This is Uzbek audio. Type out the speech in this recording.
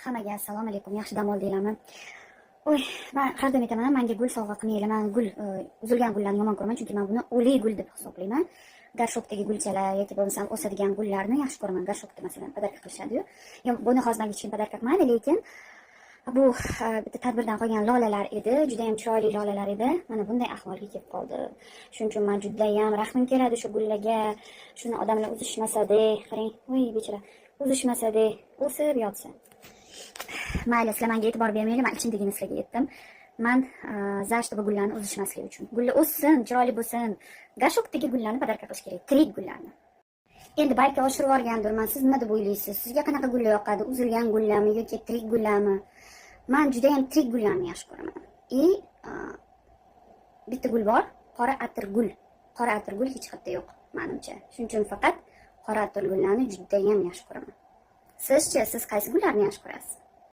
Hammaga assalomu alaykum, yaxshi dam oldinglarmi? Oy, man har doim aytaman, manga gul sovg'a qilmanglar. Man gul, uzilgan gullarni yomon ko'raman, chunki man buni o'lik gul deb hisoblayman. Горшок dagi gulchalar yoki bo'lmasam o'sadigan gullarni yaxshi ko'raman. Горшок da, masalan, подарка qilishadi-yu. Yo, buni hozir hech kim подарка qilmadi, lekin bu bitta tadbirdan qolgan lolalar edi, judayam chiroyli lolalar edi. Mana bunday ahvolga kelib qoldi. Shuning uchun man judayam rahmim keladi shu gullarga. Shuni odamlar uzishmasa-da, qarang, voy bechora, uzishmasa-da, o'sib yotsa. Mayli, sizlar menga e'tibor bermanglar, man ichimdagini sizlarga aytdim. Man за что bu gullarni uzishmasligi uchun. Gullar o'ssin, chiroyli bo'lsin. Горшок dagi gullarni подарка qilish kerak, tirik gullarni. Endi balki oshirib yuborgandirman. Siz nima deb o'ylaysiz? Sizga qanaqa gullar yoqadi? Uzilgan gullarmi yoki tirik gullarmi? Man judayam tirik gullarni yaxshi ko'raman. И bitta gul bor, qora atirgul. Qora atirgul hech qayerda yo'q, manimcha. Shuning uchun faqat qora atirgullarni judayam yaxshi ko'raman. Sizchi, siz qaysi gullarni yaxshi ko'rasiz?